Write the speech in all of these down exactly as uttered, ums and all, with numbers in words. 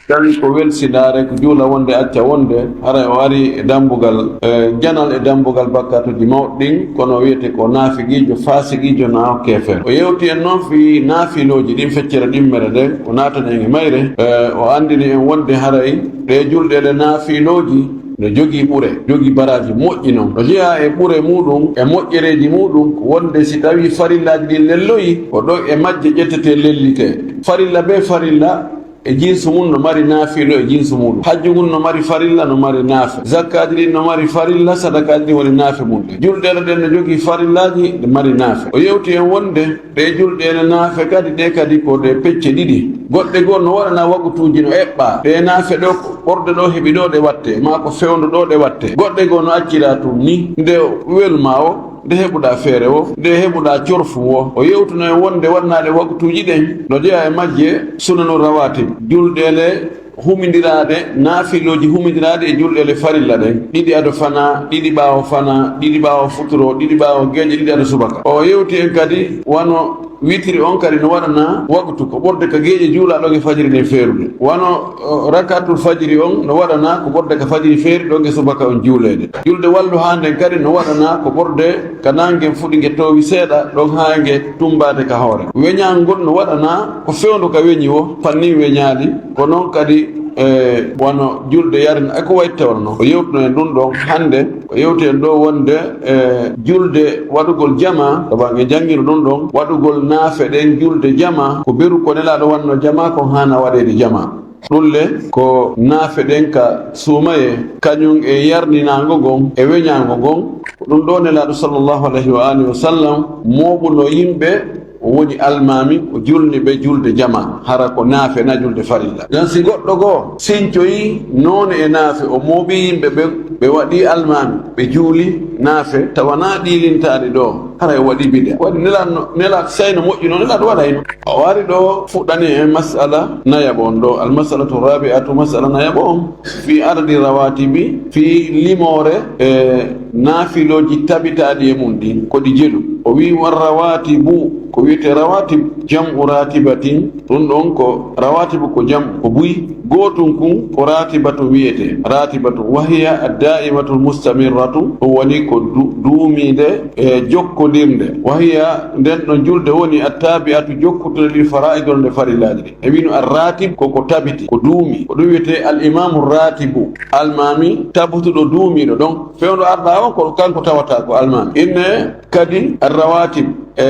Tawi ko welsindaare, ko juula wonde, acca wonde, haray o ari e dambugal, e janal e dambugal bakkatuuji mawɗi ɗin, kono o wiyete ko naafiqiijo, faasiqiijo, na o keefeero. O yewti en noon fii naafilooji ɗin, feccere ɗimmere nden, o naatani en e mayre, e o anndini en wonde haray ɗee julɗeele naafilooji no jogii ɓure, jogii baraaji moƴƴi non. No jeyaa e ɓure muuɗum, e moƴƴereeji muuɗum, ko wonde si tawii farillaaji ɗin lelloyii, ko ɗon e majje ƴettetee lellitee. Farilla bee farilla, e jinsu mun no mari naafilo e jinsu muɗum. Hajju ngun no mari farilla, no mari naafe. Zakkaaji ɗin no mari farilla, sadakaaji ɗin woni naafe mun ɗin. Julɗeele ɗen no jogii farillaaji, ɗe mari naafe. O yewti en wonde ɗee julɗeele naafe kadi, ɗe kadi ko ɗe pecce ɗiɗi. Goɗɗe goo no waɗana wagutuuji no eɓɓaa. Ɗee naafe ɗoo ko ɓorde ɗoo heɓi ɗoo ɗe wattee, maa ko fewndo ɗoo ɗe wattee. Goɗɗe goo no acciraa tun ni, nde welmaa o, nde heɓuɗaa feere wo, nde heɓuɗaa corfu wo. O yewtuno en wonde waɗanaaɗe waktuuji ɗen no jeyaa e majje sunanu rawatib, julɗeele humindiraaɗe, naafilooji humindiraaɗi e julɗeele farilla ɗen, ɗiɗi ado fanaa, ɗiɗi ɓaawo fanaa, ɗiɗi ɓaawo futuro, ɗiɗi ɓaawo geeƴe, ɗiɗi ado subaka. O yewti en kadi wano witiri on kadi no waɗanaa waktu ko ɓurde ka geeƴe juulaa ɗon e fajiri nden feerude. Wano, o, rakaatul fajiri on no waɗanaa ko ɓurde ka fajiri feeri ɗon e subaka on juuleede. Julde walluhaa nden kadi no waɗanaa ko ɓurde ka naange ngen fuɗi nge toowi seeɗa ɗon haa nge tummbaade ka hoore. Weñaangol no waɗanaa ko fewndo ka weñi wo, fannin weñaali, ko non kadi, e, wano julde yarina, e ko wayi tawno. O yewtuno en ɗum ɗon hannde. O yewti en ɗoo wonde, e, julde waɗugol jamaa, sabu en janngino ɗum ɗon, waɗugol naafe ɗen julde jamaa, ko beru ko Nelaaɗo wanno jamaa kon haana waɗeede jamaa. Ɗum le ko naafe ɗen ka suumayee, kañum e yarninaango ngon, e weñaango ngon. Ko ɗum ɗoo Nelaaɗo sallallahu alayhi wa alihi wa sallam mooɓuno yimɓe O woni almaami, o julni ɓe julde jamaa, hara ko naafe na julde farilla. Ngam si goɗɗo goo sincoyi noone e naafe, o mooɓi yimɓe ɓen, ɓe waɗi almaami, ɓe juuli naafe, tawa na ɗiilintaaɗi ɗoo, haray o waɗi bid'a. Waɗi Nelaaɗo, Nelaaɗo, si no moƴƴuno, Nelaaɗo waɗayno. O ari ɗoo, fuɗɗani e mas'ala nayaɓo on ɗoo, al mas'alatu rabi'atu, mas'ala nayaɓo on, fi adadi rawatibi, fi limoore e naafilooji tabitaaɗi e mum ɗin, ko ɗi jelu. O wi'i, "Wa rawatibu," ko wi'etee rawatib, "jam'u ratibatin," ɗum ɗon ko rawatibu ko jam'u, ko buy. Gootun kun ko ratibatun wi'etee, ratibatun, wa hiya ad-da'imatul mustamirratu, ɗum woni ko du-, duumiinde e jokkondirnde. Wa hiya, nden ɗon julde woni at-tabi'atu, jokkutude lil fara'id, wonde farillaaji ɗin. E wino ar-ratib ko ko tabiti, ko duumi, ko ɗum wi'etee al-imamu ratibu, almaami tabutuɗo duumiiɗo ɗon. Fewndo arɗaa on ko kanko tawata ko almaami. Inne kadi ar-rawatib, e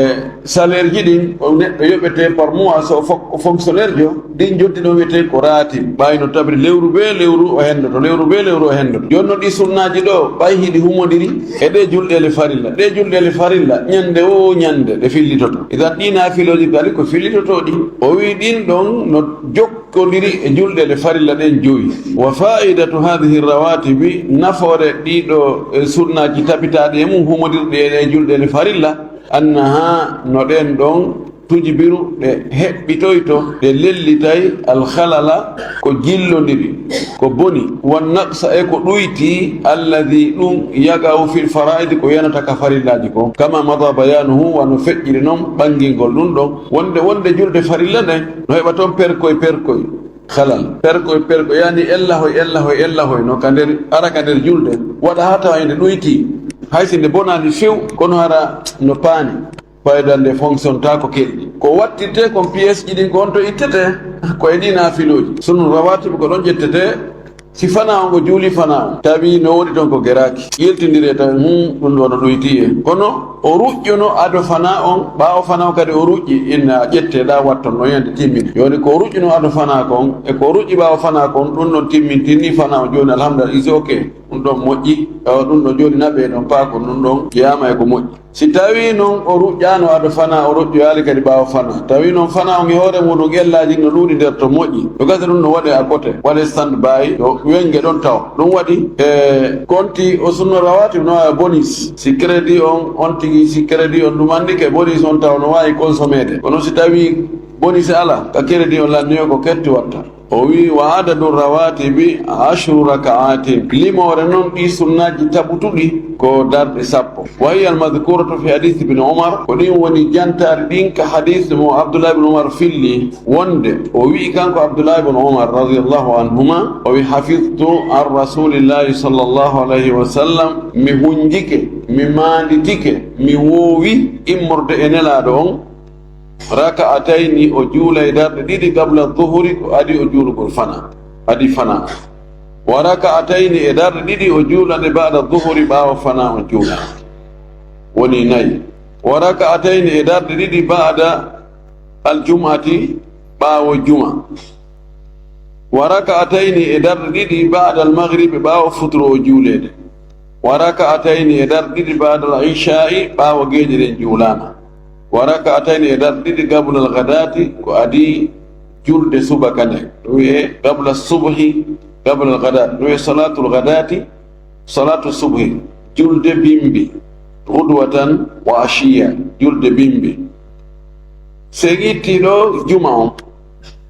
salaire ji ɗin, ko neɗɗo yoɓetee par mois, so fo-, ko fonctionnaire jo, ɗin joddi ɗon wi'etee ko ratib. Ɓay no tabri lewru bee lewru o hendoto, lewru bee lewru o hendoto. Jooni non ɗi sunnaaji ɗoo, ɓay hiɗi humondiri e ɗee julɗeele farilla. Ɗee julɗeele farilla, ñande woo ñande ɗe fillitoto. Idan ɗii naafilooji kadi ko fillitotooɗi. O wi'i ɗin ɗon no jokk- Jokkodiri e julɗeele farilla ɗen jowi. Wa fa'idatu hadhihi rawatibi, nafoore ɗiɗo, e, sunnaaji tabitaaɗi e mum, humondirɗi e ɗe julɗeele farilla, annaha, no ɗen ɗon, tujbiru, ɗe heɓɓitoyto, ɗe lellitay, al khalala, ko jillondiri, ko boni, wan naqsa, e ko ɗuyti, alladhi, ɗum, yaqa'u fil fara'id, ko yanata ka farillaaji kon, kama mada bayanuhu, wano feƴƴiri non ɓanngingol ɗum ɗon, wonde, wonde julde farilla nden, no heɓa toon perkoy perkoy, halal. Perkoy perkoy, yani ellahoy, ellahoy, ellahoy, no ka nder, ara ka nder julde, waɗa haa tawa ende ɗoyti, hay si nde bonaani few, kono hara no paani. Fayda nde fonctionne ta ko kelɗi. Ko wattirte kon pièce ji ɗin ko on to ittete, ko e ɗi naafilooji. Sunu rawatib ko ɗon ƴettete, si fanaa on o juuli fanaa on, tawi no woodi toon ko geraaki, yiltindire tan, hum, ɗum ɗo no ɗoyti e. Kono o ruƴƴuno ado fanaa on, ɓaawo fanaa on kadi o ruƴƴi, inna ƴette ɗa watton no yande timmini. Jooni ko o ruƴƴuno ado fanaa kon, e ko o ruƴƴi ɓaawo fanaa kon, ɗum ɗon timmintinni fanaa on. Jooni alhamdulillah, is okay. Ɗum ɗon moƴƴi, o, ɗum ɗon jooni naɓe ɗon paako, ɗum ɗon jeyaama e ko moƴƴi. Si tawii non o ruƴƴaano ado fanaa, o ruƴƴoyaali kadi ɓaawo fanaa, tawii non fanaa on e hoore muuɗum ellaaji no ɗuuɗi nder to moƴƴi, no gasa ɗum no waɗee à côté, waɗee stand by, to weñge ɗon tawa. Ɗum waɗi, e, konti o sunno rawaatib no waawi bonus. Si crédit on, on tigi, si crédit on ɗum anndike bonus on tawa no waawi consommeede. Kono si tawii Boni si ala ka keredi o lanniyo ko ketti watta. O wi, "Wa adadu rawatibi ashru raka'atin." Limoore non ɗi sunnaaji tabutuɗi ko darɗe sappo. Wa hiya almadhkuratu fi hadith ibn Umar. Ko ɗin woni jantaari ɗin ka hadith mo Abdullah ibn Umar filli wonde o wi'i kanko Abdullah ibn Umar radiyallahu anhuma, o wi, "Hafidtu an Rasulillahi sallallahu alayhi wa sallam." Mi hunjike, mi maanditike, mi woowi immorde e Nelaaɗo on. Raka'atayni, o juulay darɗe ɗiɗi, qabla dhuhri, ko adi o juulugol fana, adi fana. Wa raka'atayni, e darɗe ɗiɗi o juulande ba'da dhuhri, ɓaawo fana o juula. Woni nayi. Wa raka'atayni, e darɗe ɗiɗi, ba'da al-jum'ati, ɓaawo juma. Wa raka'atayni, e darɗe ɗiɗi, ba'da al-maghribi, ɓaawo futuro o juuleede. Wa raka'atayni, e darɗe ɗiɗi, ba'da al-isha'i, ɓaawo geeƴe ɗen juulaama. Wa raka'atayni, e darɗe ɗiɗi, qabla al-ghadati, ko adi julde subaka nden. Ɗum wi'e qabla subhi, qabla al-ghadati. Ɗum wi'e salatul ghadati, salatu subhi. Julde bimbi, ghudwatan wa ashiya, julde bimbi. Si en itti ɗo juma on,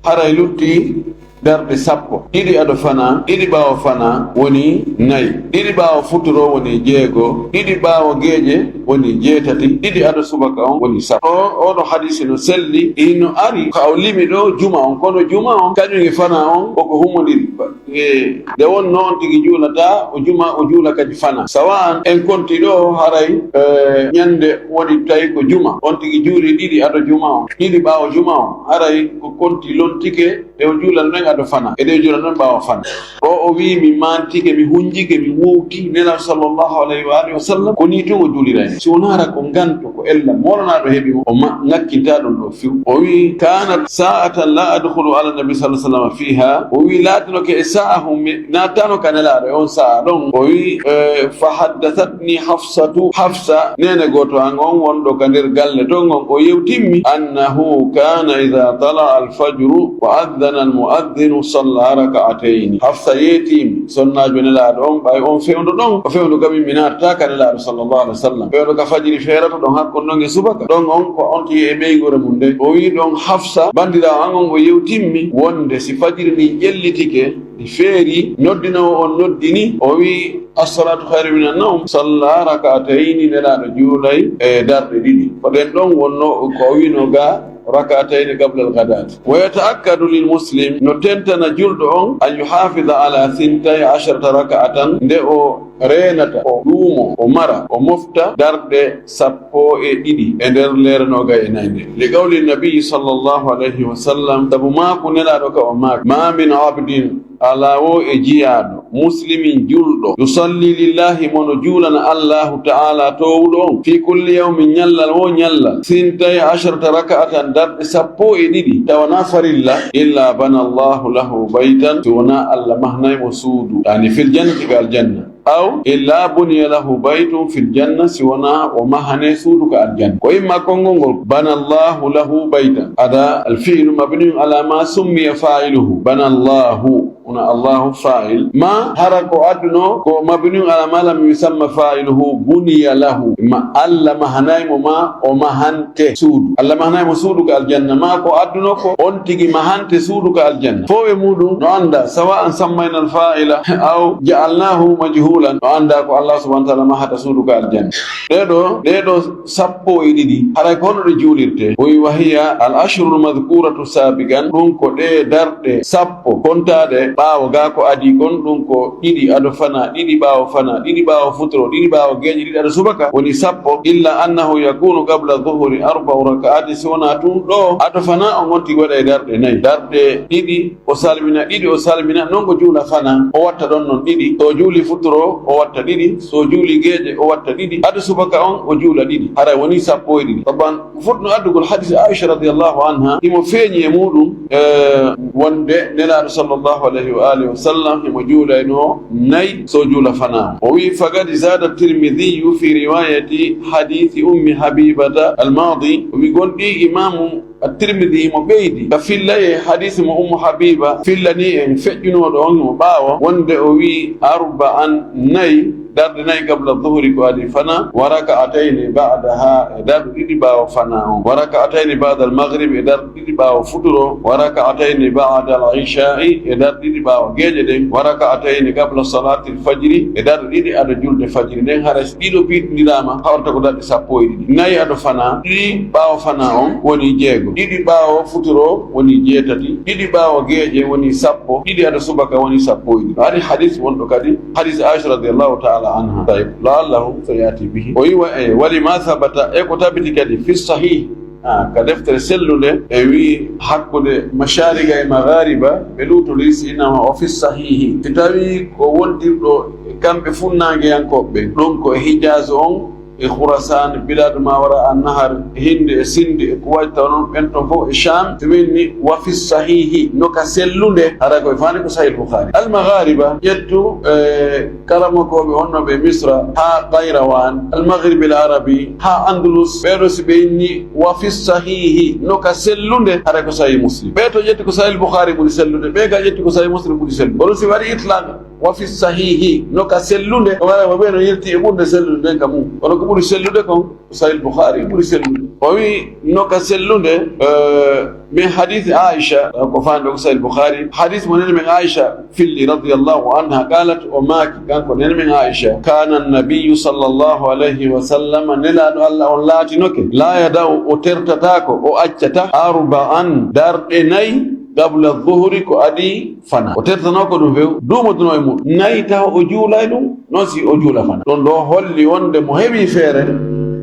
haray lutti darɗe sappo. Ɗiɗi ado fana, ɗiɗi ɓaawo fana woni nayi. Ɗiɗi ɓaawo futuro woni jeego. Ɗiɗi ɓaawo geeƴe woni jeetati. Ɗiɗi ado subaka on woni sappo. O, oɗo hadisi no selli, ino ari ka o limi ɗo juma on. Kono juma on, kañum e fana on, koko humondiri. E, nde wonno on tigi juulata, o juma, o juula kadi fana. Sawa'an en konti ɗo, haray, e, ñande woni tawi ko juma. On tigi juuli ɗiɗi ado juma on, ɗiɗi ɓaawo juma on. Haray ko konti lontike, ɗe o juula ɗon ado fana, e ɗe o juula ɗon ɓaawo fana. O, o wi, "Mi mantike, mi hunjike, mi wowti Nela sallallahu alayhi wa alihi wa sallam, ko ni tun o juulirayno. Si wonaa hara ko nganto, ko ella moolanaɗo heɓi mo, o ma-, ŋakkinta ɗon ɗo few." O wi, "Kanat sa'atan la adkhulu ala nabi sallallahu alayhi wa sallam fiha." O wi, "Laatinoke e sa'a hon mi naatano ka Nelaaɗo e on sa'a ɗon." O wi, eh, "Fa haddathatni Hafsatu." Hafsa, neene gooto an on wonɗo ka nder galle ton on, o yewtimmi, "Annahu kana idha tala al-fajru wa adhana al-mu'adhdhinu salla raka'atayn." Hafsa yeetimi, sonnaajo Nelaaɗo on, ɓay on fewndo ɗon, o fewndo kam mi naatata ka Nelaaɗo sallallahu alaihi wasallam. Fewndo ka fajiri feerata ɗon, hakkon ɗon e subaka. Ɗon on ko on tigi e ɓeygore mum nden. O wi ɗon Hafsa, bandiraawo an on o yewtimmi, wonde si fajiri ndin ƴellitike, ndi feeri, noddinoowo on noddini, o wi, "As-salatu khairu minan nawm." Salla rak'atayni, Nelaaɗo juulay e darɗe ɗiɗi. Ko ɗen ɗon wonno ko o wino ga, "Rak'atayni qabla al-ghadati." Wa yata'akkadu lil muslim, no tentana julɗo on, "An yuhafiza ala thintay asharata rak'atan," nde o reenata, o ɗuumo, o mara, o mofta darɗe sappo e ɗiɗi e nder leere noogay e nayi nde. Li qawli nabi sallallahu alayhi wa sallam, sabu maaku Nelaaɗo ka o maaki, "Ma min abdin," alaa wo e jiyaaɗo, "muslimin," julɗo, "yusalli lillahi," mo no juulana Allahu ta'ala toowuɗo on, "fi kulli yawmin," ñallal wo ñallal, "thintay asharata raka'atan," darɗe sappo e ɗiɗi, tawa na farilla, "illa bana Allahu lahu baytan," si wonaa Allah mahnay mo suudu, yani fil jannati, ka aljanna. Aw illa buniya lahu baytun fil janna, si wonaa o mahane suudu ka aljanna. Ko imma konngol ngol, "Bana Allahu lahu baytan." Ada al fi'lu mabniyun ala ma summiya fa'iluhu. Bana Allahu, una Allahu fa'il. Ma hara ko adduno ko mabniyun ala ma lam yusamma fa'iluhu, buniya lahu. Ma Allah mahanay mo ma o mahan te suudu. Allah mahanay mo suudu ka aljanna, ma ko adduno ko on tigi mahante suudu ka aljanna. Fow e muɗum no annda, sawa'an sammayna al-fa'ila aw ja'alnahu majhulan, no annda ko Allah subhanahu wa ta'ala mahata suudu ka aljanna. Ɗee ɗoo, ɗee ɗoo sappo e ɗiɗi, haray ko hono ɗe juulirte? O wi, "Wa hiya al-ashrul madhkuratu sabiqan," ɗum ko ɗee darɗe sappo kontaaɗe ɓaawo gaa ko adii kon, ɗum ko ɗiɗi ado fana, ɗiɗi ɓaawo fana, ɗiɗi ɓaawo futuro, ɗiɗi ɓaawo geeƴe, ɗiɗi ado subaka, woni sappo. Illa annahu yakunu qabla dhuhri arba'u raka'atin, si wonaa tun ɗoo, ado fana on, on tigi waɗa e darɗe nayi. Darɗe ɗiɗi, o salmina, ɗiɗi o salmina, non ko juula fana, o watta ɗon non ɗiɗi. So o juuli futuro, o watta ɗiɗi. So o juuli geeƴe, o watta ɗiɗi. Ado subaka on, o juula ɗiɗi. Haray woni sappo e ɗiɗi. Taban, Fuɗɗo addugol hadis Aisha radiyallahu anha, himo feeñi e muɗum, eh, wonde Nelaaɗo sallallahu alayhi wa alihi wa sallam himo juulayno nayi so juula fanaa. O wi, "Faqad zada Tirmidhi fi riwayati hadisi Ummi Habibata al-madi." O wi, gonɗi Imamu At-Tirmidhi himo ɓeydi ka filla e hadisi mo Ummu Habiba fillani en feƴƴunooɗo on himo ɓaawo wonde o wi'i: "Arba'an, nayi, darɗe nayi qabla dhuhri ko adi fana, wa raka'atayni ba'daha, e darɗe ɗiɗi ɓaawo fana on, wa raka'atayni ba'da al-maghrib, e darɗe ɗiɗi ɓaawo futuro, wa raka'atayni ba'da al-isha'i, e darɗe ɗiɗi ɓaawo geeƴe ɗen, wa raka'atayni qabla salati al-fajri, e darɗe ɗiɗi ado julde fajiri nden." Hara ɗiɗo piɗindirama, hawrata ko darɗe sappo e ɗiɗi. Nayi ado fana, ɗiɗi ɓaawo fana on woni jeego, ɗiɗi ɓaawo futuro woni jeetati, ɗiɗi ɓaawo geeƴe woni sappo, ɗiɗi ado subaka woni sappo e ɗiɗi. No ari hadis wonɗo kadi, hadis Aisha radiyallahu ta'ala anha. Tayyib, la'allahu sayati bihi. O yiwa e wali ma sabata, e ko tabiti kadi fi sahih, ah, ka deftere sellunde, e wi hakkunde mashariga e maghariba, ɓe luutoli si innama o fi sahihi. Si tawi ko wondirɗo e kamɓe funnaangeyankooɓe ɓen, ɗum ko e Hijaz on, e Khurasan, Biladu ma wara an nahar, e Hindi, e Sindi, e Kuwait, taw noon ɓen ton fof e Sham, si winni wa fi sahihi, no ka sellunde, hara ko e faani ko Sahih Bukhari. Al Maghariba, ƴettu, e, karamokooɓe wonnooɓe e Misra, haa Qayrawan, Al Maghrib Al Arabi, haa Andalus, ɓeeɗo si ɓe inni wa fi sahihi, no ka sellunde, hara ko Sahih Muslim. Ɓee to ƴetti ko Sahih Bukhari ɓuri sellude, ɓee ka ƴetti ko Sahih Muslim ɓuri sellude. Kono si waɗi itlaq, wa fi sahihi, no ka sellunde, o wara mo ɓe no yilti e ɓurde sellude nden ka mum. Kono ko ɓuri sellude kon, Sahih Bukhari ɓuri sellude. O wi no ka sellunde, eh, min hadith Aisha, ko fande ko Sahih Bukhari, hadith mo nene men Aisha filli radiyallahu anha, qalat, o maaki, kanko nene men Aisha, kana an-nabiyyu sallallahu alayhi wa sallam, Nelaaɗo Allah on laatinoke, la yada'u, o tertatako, o accata, arba'an, darɗe nayi, qabla dhuhri, ko adi fana. O tertanoo ko ɗum few, duumodunoo e muɗum. Nayi taw o juulay ɗum, non si o juula fana. Ɗum ɗo holli wonde mo heɓi feere,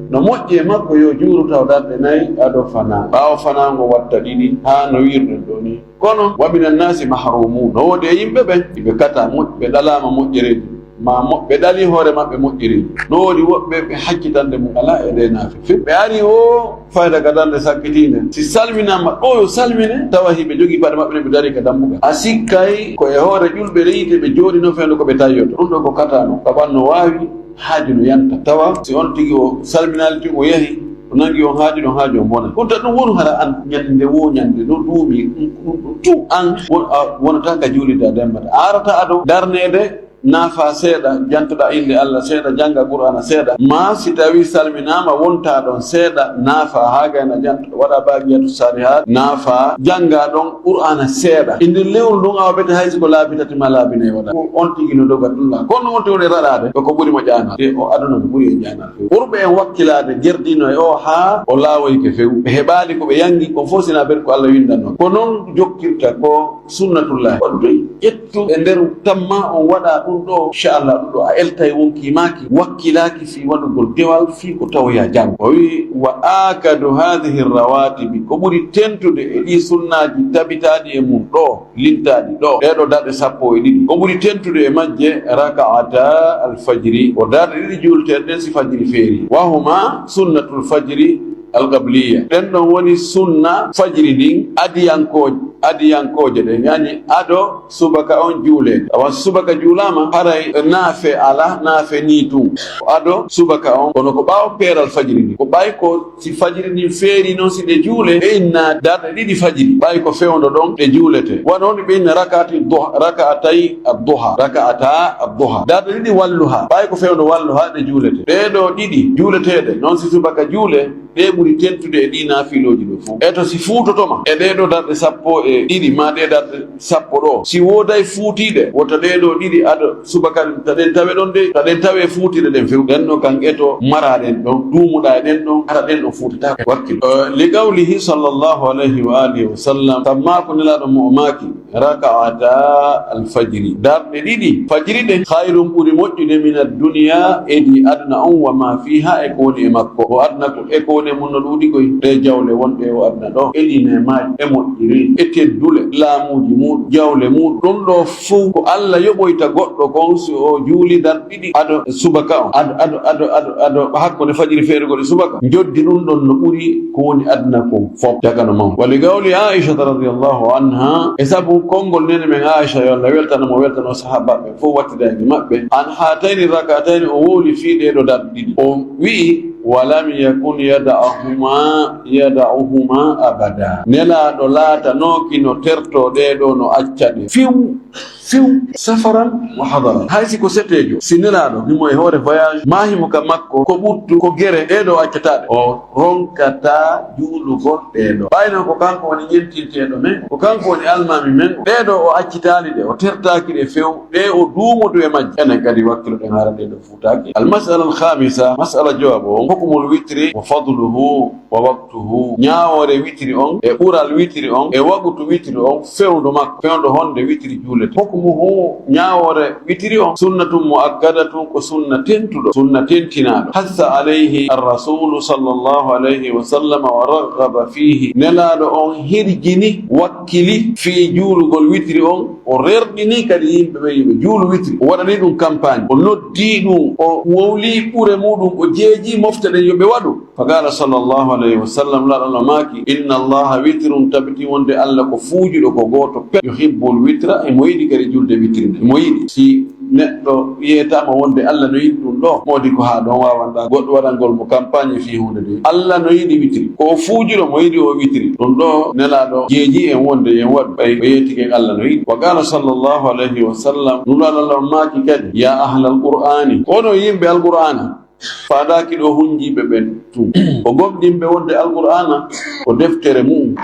no moƴƴi e makko yo juulu taw darɗe nayi ado fana. Ɓaawo fana ngo watta ɗiɗi, haa no wiirɗen ɗo ni. Kono, wa minan nasi mahrumun. No woodi e yimɓe ɓen, ɓe kata moƴ-, ɓe ɗalaama moƴƴereeji. Ma mo-, ɓe ɗali hoore maɓɓe moƴƴereeji. No woodi woɓɓe ɓe hakkitande mum alaa e ɗee naafe few. Ɓe ari o fayda ka darnde sakkitiinde. Si salminaama ɗo yo salmine, tawa hiɓe jogii paɗe maɓɓe ɗe ɓe dari ka dambugal. A sikkay ko e hoore ƴulɓe reyite ɓe jooɗino fewndo ko ɓe tayyoto. Ɗum ɗo ko katano, ka ɓanno waawi, haaju no yanta. Tawa si on tigi o salminaali tigi o yahi, o nangi on haaju ɗon, haaju on bona. Kono ta ɗum wonu hara an ñande wo ñande no duumi, ɗum, ɗum, ɗum tu an won-, a wonata ka juulirde a dembata. A arata ado darneede, naafa seeɗa, jantoɗa innde Allah seeɗa, jannga Qur'aana seeɗa. Ma si tawi salminaama, wonta ɗon seeɗa, naafa haa gayna jantoɗa, waɗa baaqiyatu saalihaat, naafa, jannga ɗon Qur'aana seeɗa. E nder lewru ndun, awa bete hay si ko laabi tati ma laabi nayi waɗa. Ko on tigi no doga ɗun la. Kono on tigi woni raɗaade, ko ko ɓuri mo ƴaanaade. E o aduna ko ɓuri e ƴaanaade. Ɓurɓe en wakkilaade gerdino e o haa o laawoyke few. Ɓe heɓaali ko ɓe yangi, ko fof sina ber ko Allah windanno. Ko non jokkirta ko sunnatullahi. Waɗu toy, ƴettu e nder tamma on waɗa ɗum ɗo, inchallah, ɗum ɗo a eltay wonkii maaki, wakkilaaki fii waɗugol dewal fii ko tawoya janngo. O wi'i, "Wa aakadu haadihi rawatibi," ko ɓuri tentude e ɗii sunnaaji tabitaaɗi e mum ɗo, lintaaɗi ɗo, ɗee ɗo darɗe sappo e ɗiɗi. Ko ɓuri tentude e majje, raka'ata alfajri, ko darɗe ɗiɗi juulteeɗe ɗen si fajiri feeri. Wa huma sunnatul fajri, alqabliya. Ɗen ɗon woni sunna fajiri ndin adiyanko-, adiyankooje ɗen, yani ado subaka on juuleede. Awa subaka juulaama, haray naafe ala, naafe ni tun. Ko ado subaka on, kono ko ɓaawo peeral fajiri ndin. Ko ɓay ko si fajiri ndin feeri non si ɗe juule, ɓe inna darɗe ɗiɗi fajiri. Ɓay ko fewndo ɗon ɗe juulete. Wano woni ɓe inna rakati duha, raka'atay adduha, raka'ata adduha. Darɗe ɗiɗi walluha. Ɓay ko fewndo walluha ɗe juulete. Ɗee ɗo ɗiɗi juuleteeɗe, non si subaka juule, ɗe ɓuri tentude e ɗii naafilooji ɗo fof. Eto si fuutotoma e ɗee ɗo darɗe sappo e ɗiɗi, ma ɗee darɗe sappo ɗo, si wooday fuutiiɗe, wota ɗee ɗo ɗiɗi ado subaka, ta ɗen tawe ɗon de, ta ɗen tawe fuutiiɗe ɗen few. Ɗen no kan eto maraɗen ɗon, duumuɗa e ɗen ɗon, hara ɗen ɗon fuutata wakkil. Eh, li qawlihi sallallahu alayhi wa alihi wa sallam, sabu maako Nelaaɗo mo o maaki, raka'ata alfajri. Darɗe ɗiɗi fajiri ɗen, khayrun ɓuri moƴƴude min ad-dunya, e ɗi aduna on, wa ma fiha, e ko woni e makko. O aduna ko, e ko woni e mun no ɗuuɗi koy. Ɗe jawle wonɗe o aduna ɗo, e ɗi neemaaji, e moƴƴiri, e teddule, laamuuji muɗum, jawle muɗum. Ɗum ɗo fow ko Allah yoɓoyta goɗɗo kon si o juuli darɗe ɗiɗi ado subaka on, ado, ado, ado, ado, ado hakkunde fajiri feerugol e subaka. Njoddi ɗum ɗon no ɓuri ko woni aduna kon fof, cagano mawɗo. Wa li qawli Aishata radiyallahu anha, e sabu konngol nene men Aisha, yo Allah weltana mo, weltano sahaabaaɓe fof wattida e maɓɓe. An haatayni rak'atayni, o wowli fii ɗee ɗoo darɗe ɗiɗi. O wi'i, ولم يكن يدعهما يدعهما أبدا. Nelaaɗo laatanooki no tertoo ɗee ɗoo, no acca ɗe few, few, سفرا وحضرا. Hay si ko seteejo, si Nelaaɗo himo e hoore voyage, maa himo ka makko, ko ɓuttu, ko gere, ɗee ɗoo accataa ɗe. O ronkataa juulugol ɗee ɗoo. Ɓay non ko kanko woni ƴentinteeɗo men, ko kanko woni almaami men, ɗee ɗoo o accitaali ɗe, o tertaaki ɗe few, ɗee o duumodu e majje. Enen kadi wakkiloɗen hara ɗee ɗoo fuutaaki. المسألة الخامسة, mas'ala jowaɓo on, حكم الوتر وفضله ووقته. Ñaawoore witiri on, e ɓural witiri on, e waqtu witiri on, fewndo makko, fewndo honde witiri juulete. حكمه, ñaawoore witiri on, سنة مؤكدة, ko sunna tentuɗo, sunna tentinaaɗo. حث عليه الرسول صلى الله عليه وسلم ورغب فيه. Nelaaɗo on hirjini, wakkili fii juulugol witiri on, o rerɗini kadi yimɓe ɓen yo ɓe juulu witiri. O waɗani ɗum campagne, o noddi ɗum, o wowli ɓure muɗum, o jeeji mofte ɗen yo ɓe waɗu. فقال صلى الله عليه وسلم, Nelaaɗo Allah maaki, إن الله وتر, tabiti wonde Allah ko fuujuɗo, ko gooto pet, يحب الوتر, himo yiɗi kadi julde witiri nde, himo yiɗi. Si neɗɗo yeetaama wonde Allah no yiɗi ɗum ɗoo, moodi ko haa ɗon waawanɗaa goɗɗo waɗangol mo campagne fii huunde nde. Allah no yiɗi witiri, ko o fuujuɗo, himo yiɗi o witiri. Ɗum ɗoo Nelaaɗo jeeji en wonde yo en waɗu, ɓay o yeetike en Allah no yiɗi. وقال صلى الله عليه وسلم, Nelaaɗo Allah maaki kadi, يا أهل القرآن, onon yimɓe Alqur'aana, faandaaki ɗoo hunjiiɓe ɓen tun. O gomɗinɓe wonde Alqur'aana ko deftere mu'um,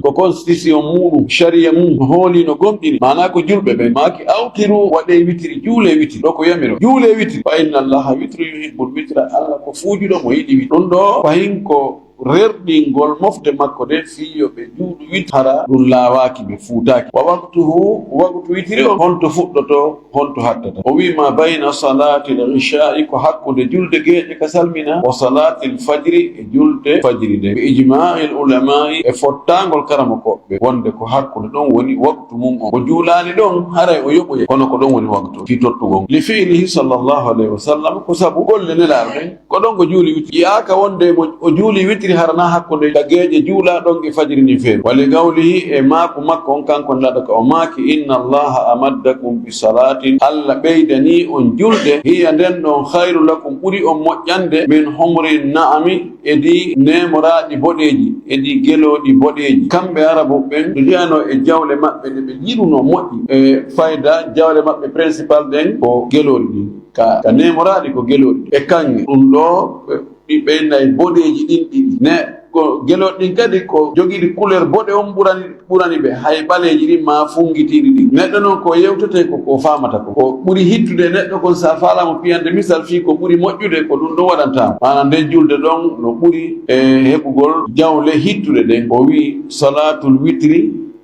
ko constitution muɗum, shari'a mum, no hooli, no gomɗini. Maanaa ko julɓe ɓen. Maaki, أوتروا, waɗee witiri, juulee witiri. Ɗoo ko yamiro, juulee witiri. فإن الله وتر يحب الوتر, Allah ko fuujuɗo, himo yiɗi witiri. Ɗum ɗoo, fahin ko rerɗingol mofte makko ɗen fii yo ɓe juulu witiri, hara ɗum laawaaki, ɓe fuutaaki. ووقته, waqtu witiri on, honto fuɗɗotoo, honto hattata? O wi'i, ما بين صلاة العشاء, ko hakkunde julde geeƴe ka salminaa, وصلاة الفجر, e julde fajiri nden. بإجماع العلماء, e fottaangol karamokooɓe, wonde ko hakkunde ɗon woni waqtu mum on. O juulaali ɗon, haray o yoɓoyay, kono ko ɗon woni waqtu fii tottugol. لفعله صلى الله عليه وسلم, ko sabu golle Nelaaɗo ɗen. Ko ɗon o juuli witiri. Yi'aaka wonde mo o juuli witiri hara naa hakkunde ka geeƴe juulaa ɗon e fajiri ndin feeru. ولقوله, e maaku makko on kanko Nelaaɗo ka o maaki, إن الله أمدكم بصلاة, Allah ɓeydanii on julde, هي nden ɗon, خير لكم, ɓuri on moƴƴande, من حمر النعم, edii neemoraaɗi boɗeeji, edii gelooɗi boɗeeji. Kamɓe Arabu ɓen, no jeyanoo e jawle maɓɓe ɗe ɓe yiɗunoo moƴƴi, e fayda jawle maɓɓe principal ɗen ko gelooɗi ɗin. Ka, ka neemoraaɗi ko gelooɗi. E kaŋŋe, ɗum ɗoo, ɓiɓɓe nayi boɗeeji ɗin ɗiɗi. Ne, ko gelooɗi ɗin kadi ko jogiiɗi couleur boɗe on ɓurani, ɓurani ɓe, hay ɓaleeji ɗin maa funngitiiɗi ɗin. Neɗɗo non ko yewtetee ko, ko faamata ko. Ko ɓuri hittude e neɗɗo kon, si a faalaa mo piyande misal fii ko ɓuri moƴƴude, ko ɗum ɗon waɗanta mo. Maanaa nden julde ɗon no ɓuri e heɓugol jawle hittuɗe ɗen. O wi'i, صلاة الوتر,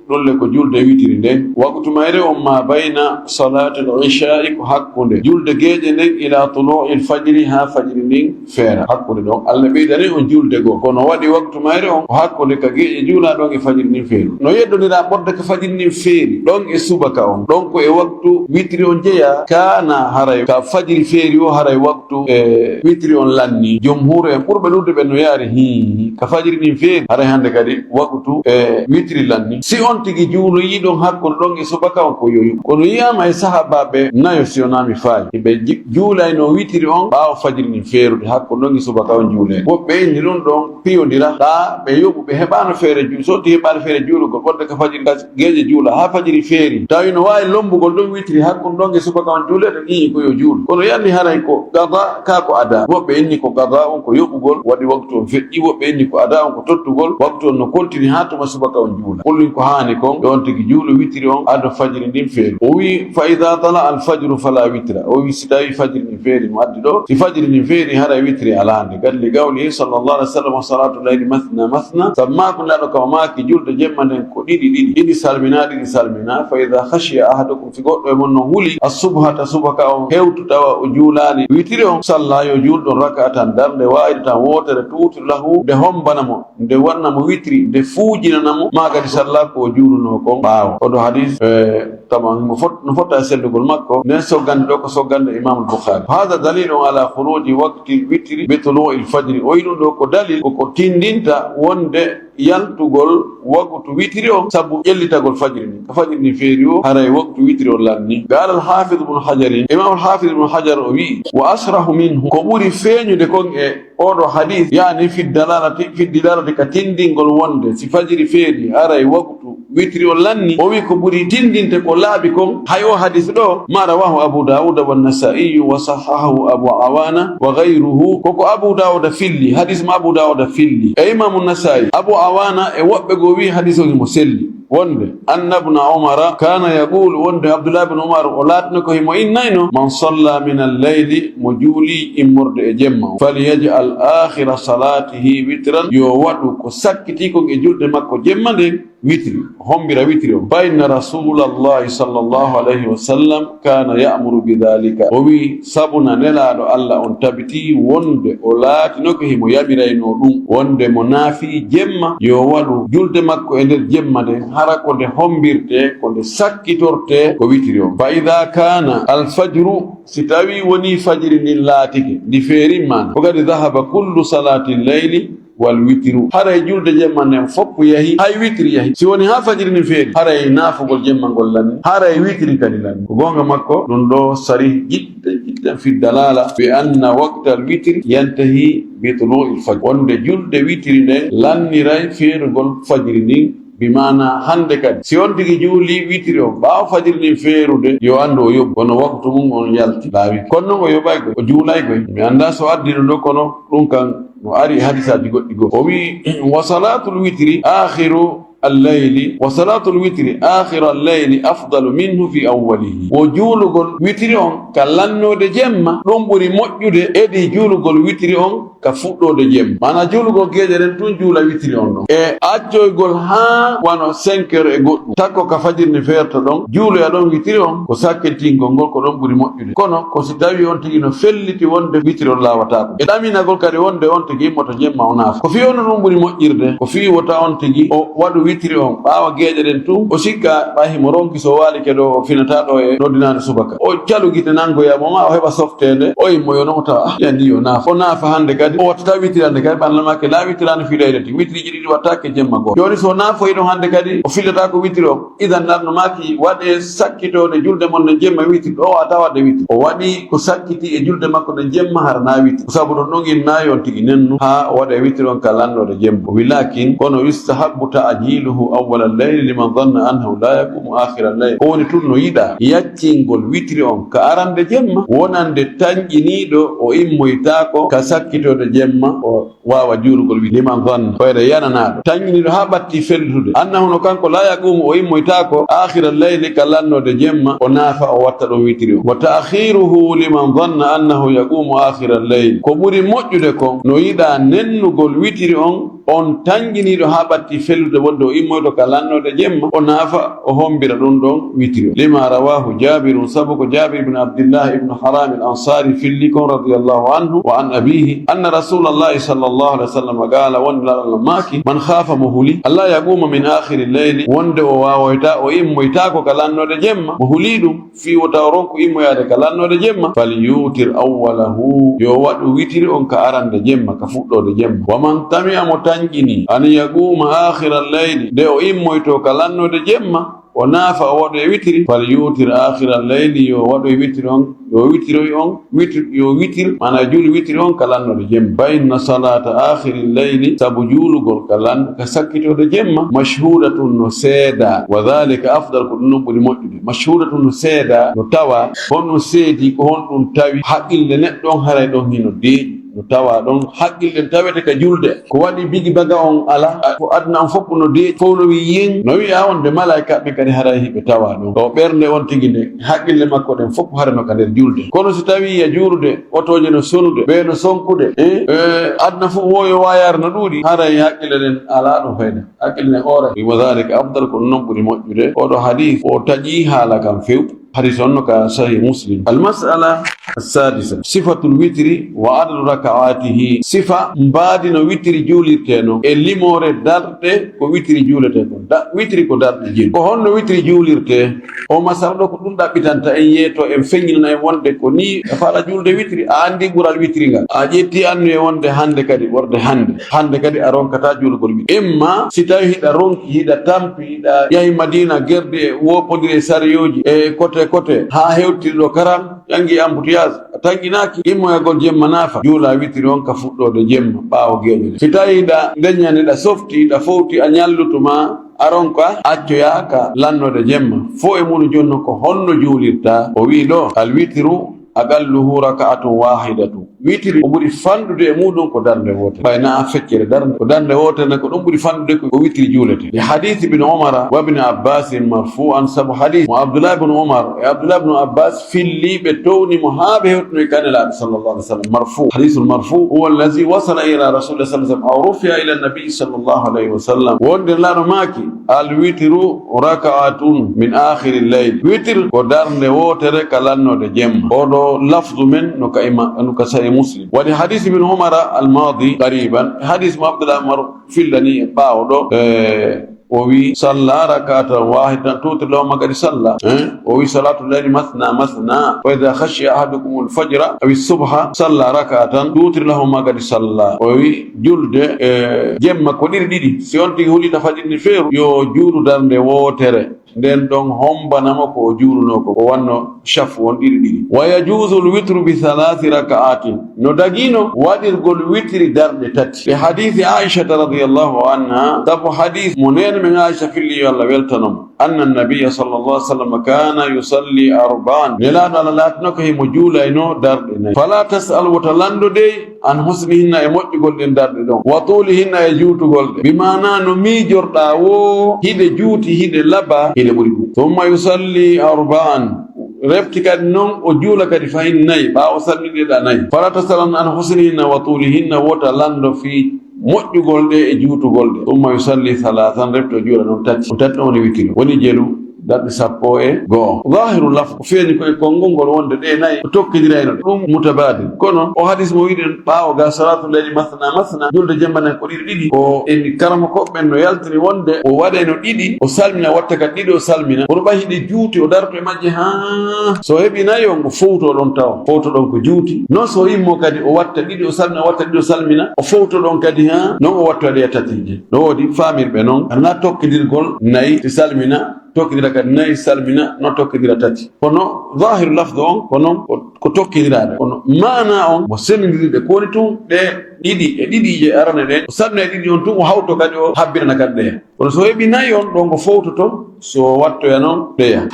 ɗum le ko julde witiri nden. Waqtu mayre on, ما بين صلاة العشاء, ko hakkunde julde geeƴe nden, إلى طلوع الفجر, haa fajiri ndin feera. Hakkunde ɗon, Allah ɓeydani on julde goo. Kono waɗi waqtu mayre on, ko hakkunde ka geeƴe juulaa ɗon e fajiri ndin feeru. No yeddondiraa ɓurde ka fajiri ndin feeri, ɗon e subaka on. Ɗon ko e waqtu witiri on jeyaa, kaa na haray ka fajiri feeri o, haray waqtu e witiri on lanni. Jumhuur en ɓurɓe ɗuuɗude ɓen no yaari, hii, ka fajiri ndin feeri, haray hande kadi waqtu e witiri lanni. Si on tigi juuloyii ɗon hakkunde ɗon e subaka on, ko yo yoɓu. Kono yi'aama e sahaabaaɓe nayo, si wonaa mi faayi, ɓe ji-, juulaynoo witiri on ɓaawo fajiri ndin feerude, hakkunde ɗon e subaka on juulee. Woɓɓe inni ɗum ɗon piyondira, kaa ɓe yoɓu, ɓe heɓaano feere juu-, so on tigi heɓaano feere juulugol, ɓurde ka fajiri, ka geeƴe juula, haa fajiri feeri. Tawi no waawi lombugol ɗum witiri hakkunde ɗon e subaka on juuleede, nii ko yo juulu. Kono yanni haray ko qada, kaa ko ada. Woɓɓe inni ko qada on ko yoɓugol, waɗi waqtu on feƴƴi. Woɓɓe inni ko ada on ko tottugol, waqtu on no kontini haa tuma subaka on juula. Kullin ko haani kon, yo on tigi juulu witiri on ado fajiri ndin feeru. O wi'i, فإذا طلع الفجر فلا وتر. O wi'i, si tawi fajiri ndin feeri, mo addi ɗoo, si fajiri ndin feeri, haray witiri alaa nde. قال لقوله صلى الله عليه وسلم: صلاة الليل مثنى مثنى. Sabu maaku Nelaaɗo ka o maaki, julde jemma nden ko ɗiɗi ɗiɗi, ɗiɗi salminaa, ɗiɗi salminaa. فإذا خشي أحدكم, si goɗɗo e mon non huli, الصبح, subaka on hewtu tawa o juulaali witiri on, صلى, yo juul ɗon, ركعة, darnde, واحدة, wootere, توتر له, nde hombana mo, nde wanna mo witiri, nde fuujinana mo, maa kadi صلى, ko o juul. juulunoo kon ɓaawo. Oɗo hadis, e, tama mo fot-, no fotta e sellugol makko. Nden soggande ɗo ko soggande Imam Bukhari. Hada dalilun ala khuruji waqti witri bi tulu'i al-fajri. O wi ɗum ɗo ko dalil, ko, ko tindinta wonde yaltugol waqtu witri on sabu ƴellitagol fajiri ndin. Ko fajiri ndin feeri o, haray waqtu witri on lanni. Qala al-Hafiz Ibn Hajar, Imam al-Hafiz Ibn Hajar o wi, wa asrahu minhu, ko ɓuri feeñude kon e oɗo hadis, yani fi dalalati, fi dilalati, ka tindingol wonde si fajiri feeri, haray waqtu witri on lanni. O wi ko ɓuri tindinte ko laaɓi kon, hay o hadis ɗo, ma rawahu Abu Dawud wa Nasa'i wa sahahahu Abu Awana wa ghayruhu, koko Abu Dawud filli, hadis mo Abu Dawud filli, e Imamu Nasa'i, Abu Awana e woɓɓe goo wi hadis on himo selli. Wonde, anna ibna Umara kana yaqulu, wonde Abdullah ibn Umar o laatino ko himo innayno, man salla min al-layli, mo juuli immorde e jemma, falyaj'al akhira salatihi witran, yo waɗu ko sakkiti kon e julde makko jemma nden witri, hombira witri on. Fa inna rasulallahi sallallahu alayhi wa sallam kana ya'muru bi dhalika. O wi, sabuna Nelaaɗo Allah on tabiti wonde o laatino ko himo yamiraynoo ɗum, wonde mo naafi jemma, yo waɗu julde makko e nder jemma nden, hara ko nde hombirtee, ko nde sakkitortee, ko witiri on. Fa idha kana al-fajru, si tawi woni fajiri ndin laatike, ndi feerimma, wa qad dhahaba kullu salati al-layli wal witru. Haray julde jemma nden fof yahi, hay witri yahi. Si woni haa fajiri ndin feeri, haray naafugol jemma ngol lanni, haray witri kadi lanni. Ko goonga makko, ɗum ɗo sarih jiddan jiddan fi dalala bi anna waqta al witri yantahi bi tulu'i al fajr. Wonde julde witri nden lanniray feerugol fajiri ndin, bi maana hande kadi. Si on tigi juuli witri on ɓaawo fajiri ndin feerude, yo anndu o yoɓi, kono waktu mum on yalti, laawi. Kono non o yoɓay koy, o juulay koy. Mi anndaa so addi ɗum ɗo, kono ɗum kan no ari e hadisaaji goɗɗi goo. O wi'i, wa salatul witri akhiru al-layli, wa salatul witri akhira al-layli afdalu minhu fi awwalihi. Wo juulugol witri on ka lannoode jemma, ɗum ɓuri moƴƴude edii juulugol witri on ka fuɗɗoode jemma. Maanaa juulugol geeƴe ɗen tun, juula witiri on ɗon. E accoygol haa wano cinq heures e goɗɗum, takko ka fajiri ndi feerta ɗon, juuloya ɗon witiri on, ko sakkitingol ngol, ko ɗon ɓuri moƴƴude. Kono ko si tawii on tigi no felliti wonde witiri on laawataako. E ɗaminagol kadi wonde on tigi immoto jemma o naafa. Ko fii honno ɗum ɓuri moƴƴirde? Ko fii wota on tigi o waɗu witiri on ɓaawo geeƴe ɗen tun, o sikka ɓay himo ronki so waalike ɗo, o finata ɗo e noddinaande subaka. O calu gite nangoya mo, maa o heɓa softeende, o immoyo non o tawa, ah, yandi yo naafa. O naafa hannde kadi, o wattata witiri hannde kadi, ɓannda maake laa witiraani fii laylati. Witiriji ɗiɗi wattaake jemma gooto. Jooni so o naafoyi ɗon hannde kadi, o fillata ko witiri o. Idan, Laamɗo maaki, waɗee sakkitoode julde mon nden jemma witiri. Ɗo o wata waɗde witiri. O waɗi ko sakkiti e julde makko nden jemma hara na witiri. Ko sabu ɗon ɗon innaayi on tigi nennu haa o waɗa witiri on ka lannoode jemma. O wi, laakin, kono yustahabbu ta'jiluhu awwalal layli liman dhanna annahu la yaqumu akhiral layl. Ko woni tun no yiɗaa yaccingol witiri on ka arande jemma, wonande tanƴiniiɗo o immoytaako ka sakkitoode jemma, o waawa juulugol witiri. Liman dhanna, hoyre yananaaɗo, tanƴiniiɗo haa ɓatti fellutude, annahu, no kanko, la yaqumu, o immoytaako, akhiral layli, ka lannoode jemma, o naafa, o watta ɗon witiri on. Wa ta'khiruhu liman dhanna annahu yaqumu akhiral layl. Ko ɓuri moƴƴude kon, no yiɗaa nennugol witiri on, on tanƴiniiɗo haa ɓatti fellude wonde o immoyto ka lannoode jemma, o naafa, o hombira ɗum ɗon witiri. Lima rawahu Jabirun, sabu ko Jabir ibn Abdillah ibn Haram al-Ansari filli kon, radiyallahu anhu, wa an abihi, anna Rasulallahi sallallahu alaihi wasallam qala, wonde Laɗal maaki, man khafa, mo huli, alla yaquma min akhiri leyli, wonde o waawoyta, o immoytaako ka lannoode jemma, mo huli ɗum, fii wota o ronku immoyaade ka lannoode jemma, fal yutir awwalahu, yo waɗu witiri on ka arande jemma, ka fuɗɗoode jemma. Wa man tami'a, mo tanƴini, an yaquuma aakhira llayli, nde o immoytoo ka lannoode jemma, o naafa, o waɗoya witiri, fal yutir aakhira llayli, yo waɗoy witiri on, yo witiroy on, witir, yo witir, maanaa juuli witiri on ka lannoode jemma. Fa inna salaata aakhiri llayli, sabu juulugol ka lan-, ka sakkitoode jemma, mashhuudatun, no seedaa, wa dhaalika afdal, ko ɗum non ɓuri moƴƴude. Mashhuudatun, no seedaa, no tawaa, honɗum seedii, ko honɗum tawi haqqille neɗɗo on haray ɗon hino deeƴi, no tawaa ɗon haqqille tawete ka julde. Ko waɗi bigi baga on alaa, a, ko aduna on fof no deeƴi, fof no wi'i yen, no wi'a on nde malaa'ika ɓen kadi haray hiɓe tawaa ɗon. Ɗo ɓernde on tigi nde, haqqille makko ɗen fof hara no ka nder julde. Kono si tawii ya juulude, otooje no sonude, ɓee no sonkude, eh, eh, aduna fof woyo waayaare no ɗuuɗi, haray haqqille ɗen alaa ɗo fayda. Haqqille ɗen ooray. Wa dhaalika afdal, ko ɗum non ɓuri moƴƴude. Oɗo hadiis, o taƴii haala kan few. Hadiis on no ka Sahih Muslim. Al mas'ala Sadisa, sifatul witri wa adadu rakaatihi. Sifa mbaadi no witri juulirtee non e limoore darɗe ko witri juuletee kon. Da-, witri ko darɗe jeeɗi. Ko honno witri juulirtee? O masala ɗo ko ɗum ɗaɓɓitanta en, yeeto en, feññinana en wonde ko nii e fala juulde witri. A anndi ɓural witri ngal. A ƴetti annuye wonde hannde kadi, ɓorde hannde. Hannde kadi a ronkataa juulugol witri. Imma si tawi hiɗa ronki, hiɗa tampi, hiɗa yahi Madina, gerdi e woopondiri e sariyooji e kote kote, haa hewtiri ɗo karan, ƴanngi embouteillage, a tannginaaki, immoyagol jemma naafa, juula witiri on ka fuɗɗoode jemma ɓaawo geeƴe ɗen. Si tawi hiɗa ndeññani, hiɗa softi, hiɗa fowti, a ñallutu ma a ronka, accoyaa ka lannoode jemma. Fow e muɗum jooni non ko honno juulirta? O wi'i ɗo, al witru aqalluhu raka'atun wahidatun. Witiri o ɓuri fanɗude e muɗum ko darnde wootere. Ɓay na a feccere darnde, ko darnde wootere nde ko ɗum ɓuri fanɗude ko, ko witiri juulete. Li hadith ibn Umar wa ibn Abbas marfu'an, sabu hadith mo Abdullah ibn Umar e Abdullah ibn Abbas filli, ɓe towni mo haa ɓe hewtinoy ka Nelaaɗo sallallahu alaihi wasallam. Marfu, hadithul marfu huwa allazi wasala ila Rasulillah sallallahu alaihi wasallam aw rufi'a ila nabi sallallahu alaihi wasallam. Wonde Nelaaɗo maaki, al witru raka'atun min akhiril layl. Witr ko darnde wootere ka lannoode jemma. Oɗo lafdu men no ka ima-, no ka Sahih Muslim. Waɗi hadis Ibn Umar al-maadi qariban, hadis mo Abdullah Umar fillani e ɓaawo ɗo, e, o wi, "Salla rak'atan wahidatan tutir lahu ma qad salla." Eh? O wi, "Salatu layli mathna mathna. Wa idha khashiya ahadukumul fajra aw subha salla rak'atan tutir lahu ma qad salla." O wi, julde, e, jemma ko ɗiɗi ɗiɗi. Si on tigi hulita fajiri ndi feeru, yo juulu darnde wootere. Nden ɗon hombanamo ko o juulunoo ko, ko wanno shaf won ɗiɗi ɗiɗi. Wa yajuuzu l-witru bi thalathi raka'atin. No dagiino waɗirgol witri darɗe tati. Li hadiisi Aishata radiyallahu anha, sabu hadiis mo neene men Aisha filli, yo Allah weltano mo. Anna nabiyya sallallahu alaihi wasallam kana yusalli arba'an. Nelaaɗo Allah laatino ko himo juulayno darɗe nayi. Fala tas'al, wota lanndo dey, an husnihinna, e moƴƴugol ɗen darɗe ɗon, wa tuulihinna, e juutugol ɗe. Bi maana no miijorɗaa woo, hiɗe juuti, hiɗe laba, hiɗe ɓuri ɗum. Thumma yusalli arba'an. Refti kadi non o juula kadi fahin nayi, ɓaawo salminiɗe ɗa nayi. Fala tas'al an husnihinna wa tuulihinna, wota lanndo fii moƴƴugol ɗe e juutugol ɗe. Thumma yusalli thalathan, refti o juula non tati. On tati on woni witiri. Woni jelu. Darɗe sappo e go'o. Zahiru lafz, ko feeñi ko e konngol ngol wonde ɗe nayi o tokkindirayno ɗe. Ɗum mutabaadil. Kono o hadis mo wiɗen ɓaawo ga, salatu layli masna masna, julde jemma nayi ko ɗiɗi ɗiɗi, ko en karamokooɓe ɓen no yaltini wonde o waɗayno ɗiɗi, o salmina, watta kadi ɗiɗi, o salmina. Kono ɓay hiɗe juuti, o darto e majje haa so heɓi nayi on, o fowto ɗon tawa. Fowto ɗon ko juuti. Non so immo kadi o watta ɗiɗi, o salmina, watta ɗiɗi, o salmina. O fowto ɗon kadi haa non o watta ɗe tati je. No woodi faamirɓe non, ana tokkindirgol nayi, si salmina, tokkindira kadi nayi, salmina, no tokkindira tati. Kono zahiru lafdu on, ko non ko, ko tokkindiraade. Kono maana on mo senndindiri ɗe, ko woni tun ɗe ɗiɗi e ɗiɗi je arane ɗen, o sanna e ɗiɗi on tun, o hawto kadi o habbirana kadi ɗeya. Kono so heɓi nayi on, ɗon ko fowtoto, so wattoya non ɗeya.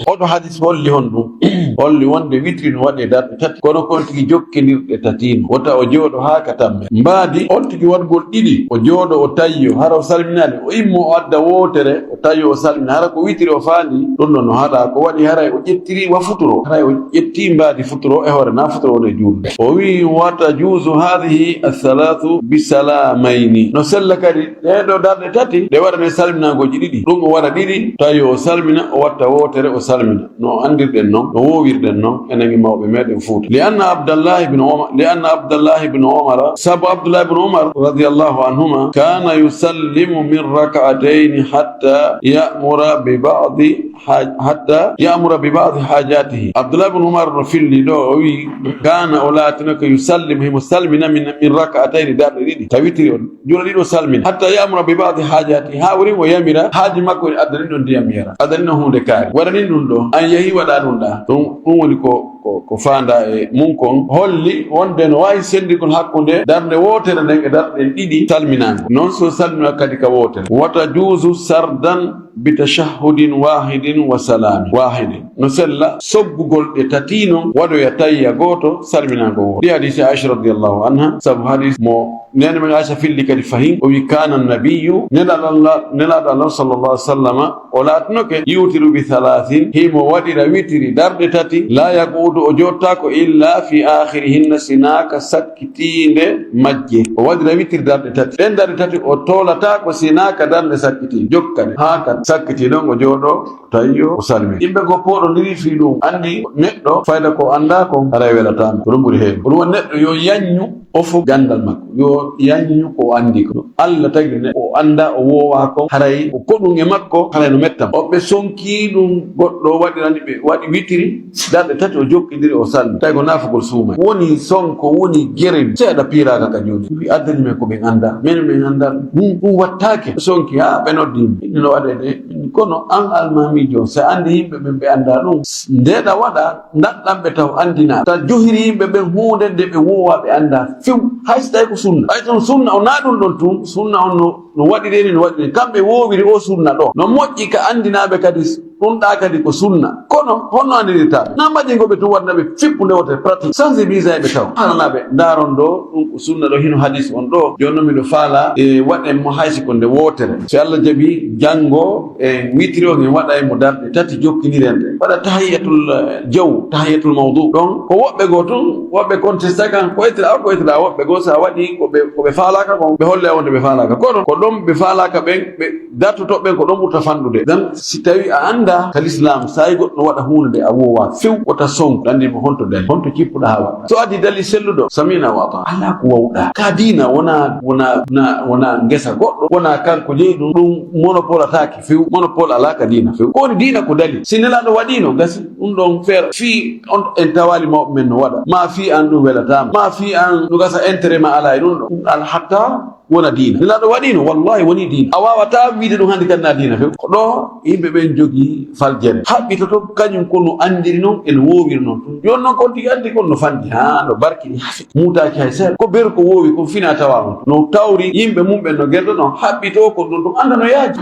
Oɗo hadis holli honɗum? Holli wonde witri no waɗe darɗe tati, kono kon tigi jokkindirɗe tati no. Wota o jooɗo haa ka tamme. Mbaadi on tigi waɗgol ɗiɗi, o jooɗo, o tayyo, hara o salminaali, o immo, o adda wootere, o tayyo, o salmina, hara ko witiri o faandi, ɗum ɗon no haɗa, ko waɗi haray o ƴettiri wa futuro, haray o ƴetti mbaadi futuro e hoore, na futuro woni e juulde. O wi, "Wa tajuuzu hadhihi ath-thalathu bi salamayni." No sella kadi ɗee ɗoo darɗe tati, ɗe waɗane salminaagooji ɗiɗi. Ɗum o waɗa ɗiɗi, tawi o salmina, o watta wootere, o salmina. No anndirɗen non, no woowirɗen non, enen e mawɓe meɗen Fuuta. Li anna Abdallah ibn Umar, li anna Abdallah ibn Umar, sabu Abdullah ibn Umar radiyallahu anhuma, kana yusallimu min rak'atayni hatta ya'mura bi ba'di ha-, hatta ya'mura bi ba'di hajatihi. Abdullah ibn Umar no filli ɗo, o wi, kana, o laatino ko yusallimu, himo salmina min, min rak'atayni, darɗe ɗiɗi, tawi witiri o juula ɗiɗi o salmina. Hatta ya'mura bi ba'di hajati, haa woni o yamira haaji makko, ene addani ɗon ndiyam yara, addani ɗon huunde kaari, waɗani ɗum ɗo, an yahi waɗa ɗum ɗa. Ɗum, ɗum woni ko, ko, ko faanda e mum kon, holli wonde no waawi senndigol hakkunde darnde wootere nden e darɗe ɗen ɗiɗi salminaango. Non so salmina kadi ka wootere. Wa tajuuzu sardan bi tashahhudin wahidin wa salami wahidin. No sella soggugol ɗe tati non, waɗoya tayya gooto, salminaango wooto. Ɗi hadisi Aisha radiyallahu anha, sabu hadis mo neene men Aisha filli kadi fahin, o wi, kana nabiyyu, nelaaɗo Allah, nelaaɗo Allah sallallahu alaihi wasallama, o laatinoke yutiru bi thalathin, himo waɗira witiri darɗe tati, la yaqudu, o jottaako, illa fi akhirihinna, sinaa ka sakkitiinde majje. O waɗira witiri darɗe tati. Ɗen darɗe tati o toolataako sinaa ka darnde sakkitiinde, jokkane, haa kan. Sakkiti ɗon o jooɗo, tawi o salmini. Yimɓe goo pooɗondiri fii ɗum. Anndi neɗɗo fayda ko anndaa kon, haray welataama. Ko ɗum ɓuri heewi. Ko ɗum woni neɗɗo yo yaññu o fof ganndal makko. Yo yaññu ko o anndi ko. Alla tagi ne o anndaa, o woowaa kon, haray ko koɗum e makko, haray no mettam. O ɓe sonki ɗum, goɗɗo waɗirani ɓe, waɗi witiri, darɗe tati o jokkindiri, o salmi. Tawi ko naafugol suumay. Woni sonko, woni gere, seeɗa piiraaka ka jooni. Wi addani men ko ɓen anndaa. Men, men anndaa. Ɗum, ɗum wattaake. Sonki, haa ɓe noddi yimɓe. Ɓe no waɗee de. Kono an almaamiijo, si a anndi yimɓe ɓen ɓe anndaa ɗum, ndeeɗa waɗa, ndaɗɗan ɓe taw anndinaa. Ta johiri yimɓe ɓen huunde nde ɓe woowaa ɓe anndaa few. Hay si tawi ko sunna. Ɓay tun sunna o naa ɗum ɗon tun, sunna on no, no waɗiree ni, no waɗiree. Kamɓe woowiri o sunna ɗo. No moƴƴi ka anndinaaɓe kadi ɗum ɗaa kadi ko sunna. Kono honno anndirirtaa ɓe? Na mbaɗi ngo ɓe tun waɗna ɓe fippu nde wotere pratique. Sensibilisay ɓe taw. Haalana ɓe, ndaaron ɗo, ɗum ko sunna ɗo, hino hadis on ɗo. Jooni non miɗo faalaa, e, waɗen mo hay si ko nde wootere. Si Alla jaɓi, janngo, e, witiri on en waɗay mo darɗe tati jokkindiren ɗe. Waɗa tahiyatul, eh, jaw, tahiyatul mawdu. Ɗon ko woɓɓe goo tun, woɓɓe contesta kan, ko ettira, ko ettira woɓɓe goo sa waɗi ko ɓe, ko ɓe faalaaka kon, ɓe holle wonde ɓe faalaaka. Kono ko ɗon ɓe faalaaka ɓen, ɓe dartotooɓe ɓen ko ɗon ɓurta fanɗude. Dan si tawi a anndaa ka lislaam, sa yi goɗɗo waɗa huunde nde a woowaa few, wota sonku, anndi mo honto dali, honto cippuɗaa haa waɗa. So adii dali selluɗo, sami'na wa ata'na. Alaa ko wawɗaa. Ka diina wonaa, wonaa, wonaa, wonaa ngesa goɗɗo, wonaa kanko jeyi ɗum, ɗum monopole ataake few, monopole alaa ka diina few. Ko woni diina ko dali. Si Nelaaɗo waɗiino, gasi. Ɗum ɗon feere, fii on en tawaali mawɓe men no waɗa, maa fii an ɗum welataama, maa fii an ɗum gasa intérêt ma alaa e ɗum ɗon. Ɗum alaa hatta wona diina. Nelaaɗo waɗiino, wallaahi wonii diina. A waawataa wiide ɗum hannde kadi na diina few. Ko ɗo yimɓe ɓen jogii faljere. Haɓɓitoto kañum ko no anndiri non, e no woowiri non tun. Jooni non kon tigi anndi kon no fanɗi, haa no barki ɗi hafi. Muutaaki hay seeɗa. Ko beru ko woowi kon fina tawa on. No tawri yimɓe mum ɓen no gerɗo non, haɓɓitoo ko ɗum ɗum annda no yaaji.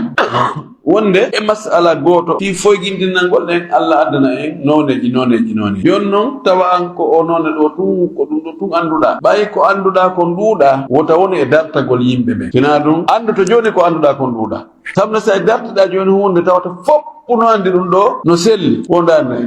Wonde e masala gooto, fii foygindinnangol ɗen, Alla addana en nooneeji, nooneeji, nooneeji. Jooni non, tawa an ko o noone ɗo tun, ko ɗum ɗo tun annduɗaa. Ɓay ko annduɗaa kon ɗuuɗaa, wota wonu e dartagol yimɓe ɓen. Sinaa ɗum, anndu to jooni ko annduɗaa kon ɗuuɗaa. Sabu no si a dartiɗaa jooni huunde tawata fof no anndi ɗum ɗo, no selli. Wondaa nayi,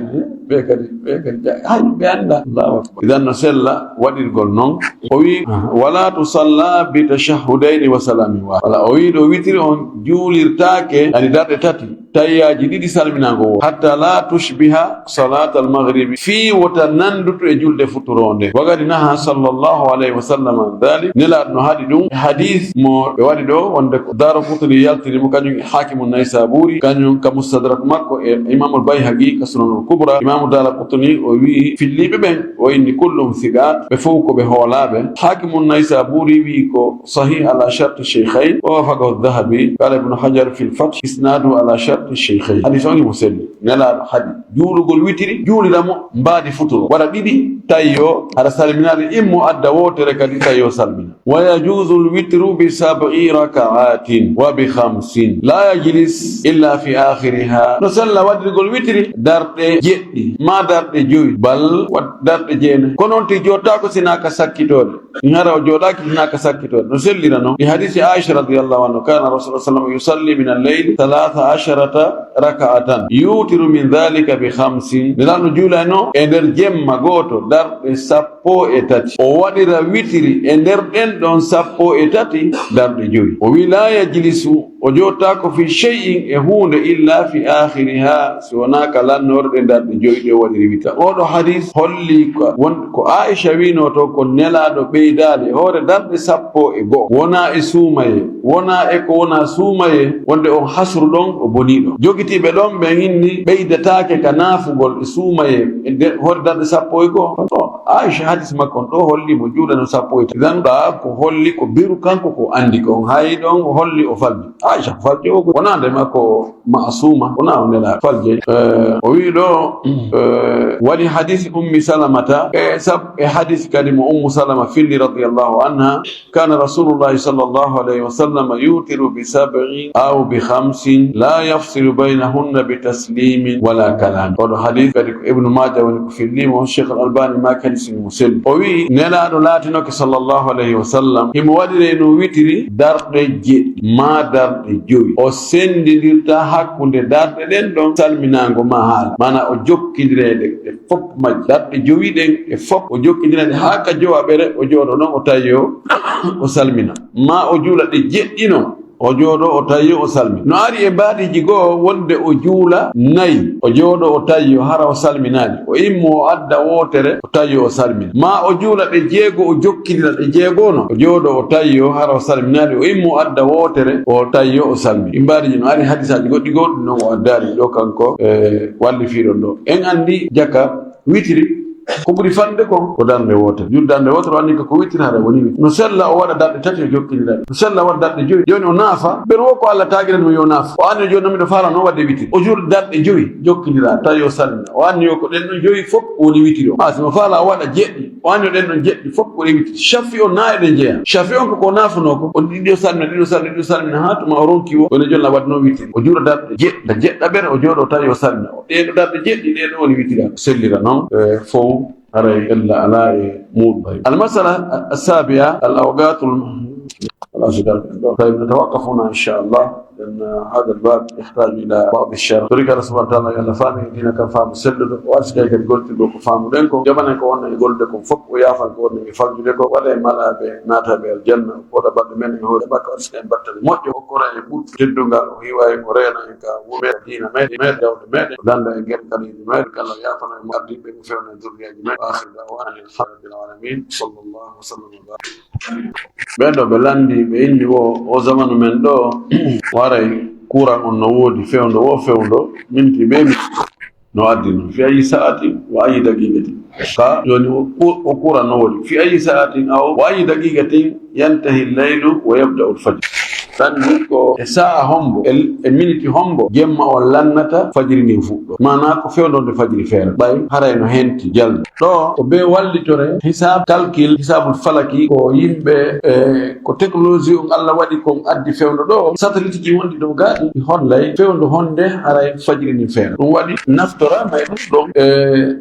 ɓe kadi, ɓe kadi, ja-, hay ɓe anndaa. Allahu akbar. Idan no sella waɗirgol non. O wi, "Wala tusalla bi tashahhudayni wa salamin wahid." Wala, o wi ɗo witiri on juulirtaake, ani darɗe tati, tayyaaji ɗiɗi salminaango wo, "hatta la tushbiha salatal maghribi." Fii wota nanndutu e julde futuro nde. Wa qad naha sallallahu alayhi wa sallam an dhalik. Nelaaɗo no haɗi ɗum. Hadis mo ɓe waɗi ɗo, wonde ko Daaraqutni yaltini mo, kañum e Haakimu Naysaburi, kañum ka Mustadrak makko, e Imamul Bayhaqi ka Sunanul Kubra. Imamu Daaraqutni o wi filliiɓe ɓen, o inni, "Kullum thiqat", ɓe fof ko ɓe hoolaaɓe. Haakimu Naysaburi wi ko sahih ala sharti shaykhayn, wa wafaqahu Dhahabi, qala Ibnu Hajar fil Fath, "Isnadu ala sharti shaykhayn." Hadis on himo selli. Nelaaɗo haɗi juulugol witiri, juulira mo mbaadi futuro. Waɗa ɗiɗi, tawi yo aɗa salminaade, immo adda wootere kadi, tawi yo salmina. "Wa yajuzu al-witru bi sab'i raka'atin wa bi khamsin. La yajlis illa fi akhiriha." No sella waɗirgol witiri darɗe jeɗɗi, ma darɗe jowi, bal wa-, darɗe jeenayi. Kono on tigi jooɗtaako sinaa ka sakkitoode. Hara o jooɗaaki hinaa ka sakkitoon. No sellira non. Li hadisi Aisha radiyallahu anhu, kana Rasulullah sallallahu alaihi wasallam yusalli min al-layli thalatha asharata raka'atan. Yutiru min dhalika bi khamsin. Nelaaɗo juulayno e nder jemma gooto darɗe sappo e tati. O waɗira witiri e nder ɗen ɗon sappo e tati darɗe jowi. O wi, la yajlisu, o jooɗtaako fi shay'in e huunde illa fi akhiriha, si wonaa ka lannoore ɗe darɗe jowi ɗe o waɗiri witiri. Oɗo hadis holli ko, won, ko Aisha wiino to, ko Nelaaɗo ɓeydaade e hoore darɗe sappo e go'o. Wonaa e suumaye, wonaa e ko wonaa suumaye, wonde on hasru ɗon o boniiɗo. Jogitiiɓe ɗon ɓen inni ɓeydataake ka naafugol e suumaye e nder hoore darɗe sappo e go'o. To Aisha hadis makko on ɗo holli mo juulano sappo e tati. Idan ɗa ko holli ko beru kanko ko andi kon. Hay ɗon o holli o falji. Aisha ko falji o wonaa nde makko ma'asuma, wonaa o Nelaaɗo falji. Eh, o wi ɗo, eh, wali hadis Ummi Salamata, e sab-, e hadis kadi mo Ummu Salama filli radiyallahu anha, kana Rasulullahi sallallahu alayhi wa sallam yutiru bi sab'in aw bi khamsin la yafsilu baynahunna bi taslimin wala kalam. Oɗo hadis kadi ko Ibnu Maaja woni ko filli mo, Sheikh Al-Albani ma kadi sini mo selli. O wi Nelaaɗo laatinoke sallallahu alayhi wa sallam himo waɗirayno witiri darɗe jeɗɗi ma darɗe jowi. O sendindirta hakkunde darɗe ɗen ɗon salminaango ma haala. Maana o jokkindire ɗe, ɗe fof majje. Darɗe jowi ɗen e fof o jokkindira ɗe haa ka jowaɓere, o jooɗo ɗon o tawi o, o salmina. Ma o juula ɗe jeɗɗi non, O jooɗo, o tayyo, o salmina. No ari e mbaadiiji goo wonde o juula nayi, o jooɗo, o tayyo, hara o salminaali. O immo, o adda wootere, o tayyo, o salmina. Maa o juula ɗe jeego, o jokkindira ɗe jeego no, o jooɗo, o tayyo, hara o salminaali. O immo, o adda wootere, o tayyo, o salmina. Ɗi mbaadiiji no ari hadisaaji goɗɗi goo, ɗum noon o addaali ɗo kanko, e wallifiiɗo ɗo. En anndi jaka witiri, ko ɓuri fanɗude kon ko darnde wootere. Juul darnde wootere, o anndi ko, ko witiri, hara woni witiri. No sella o waɗa darɗe tati, o jokkindira ɗe. No sella o waɗa darɗe jowi. Jooni o naafa, ɓen wo ko Alla taaginani mo yo naaf. O anndi jooni miɗo faala no waɗde witiri. O juula darɗe jowi, jokkindira, tawi o salmina. O anndi yo ko ɗen ɗon jowi fof woni witiri o. Maa si mo faala o waɗa jeɗɗi, o anndi ɗen ɗon jeɗɗi fof ko e witiri. Shafi on na eɗen jeya. Shafi on ko ko naafunoo ko, o ɗiɗo salmina, ɗiɗo salmina, ɗiɗo salmina, haa tuma o ronki wo, woni jooni waɗnoo witiri. O juula darɗe jeɗɗi, jeɗɗaɓere o jooɗo tawi o salmina. Ɗee ɗo darɗe jeɗɗi, ɗee ɗo woni witira. Sellira noon, e, fow, haray ella alaa e muuɗum. Almasala asabia, al awqatul, wala so darɗe ɗo. Tawi natawaqqafuna, inchallah. Ɗen, hada albab yahtaju ila badi sharh. Tori ko Allah subhanahu wa taala yo Allah faami en diina kan faamu selluɗo. O arsi kay kadi goltirgol ko faamuɗen ko. Jaɓanen ko wonno e gollude kon fof. O yaafan ko wonno e faljude ko. Waɗa e malaaɓe naataaɓe aljanna. Woɗa balɗe men e hoore makko, arsi en battane moƴƴo. Hokkora en ɓuttu teddungal. O hiwa en, o reena en ka wuro meɗen, diina meɗen, meɗen, jawle meɗen. O danda en gere kala yimɓe meɗen. Kala yaafana en mo ardiiɓe, mo fewna en zurriyaaji meɗen. Wa akhiru da'wana alhamdulillahi rabbil alamin. Sallallahu wa sallam wa baraka. Ɓen ɗo ɓe lanndi, ɓe inni wo, o zamanu men ɗo, waray kuran on no woodi, fewndo wo fewndo, minti be minti. No addi non, fi ayi sa'atin wa ayi daqiqatin. Ka jooni o ku-, o kuran no woodi, fi ayi sa'atin aw wa ayi daqiqatin yantahi al-laylu wa yabda'u al-fajr. Lanndi ko e sa'a hombo, e, e miniti hombo, jemma on lannata, fajiri ndin fuɗɗo. Maanaa ko fewndo nde fajiri feere. Ɓay haray no henti jalde. Ɗo ko be wallitore hisaab, calcul, hisaabul falaki, ko yimɓe, e, ko technologie on Allah waɗi kon addi fewndo ɗo. Satellite ji wonɗi dow gaaɗi, ɗi hollay fewndo honde haray fajiri ndin feere. Ɗum waɗi naftoraama e ɗum ɗon, e,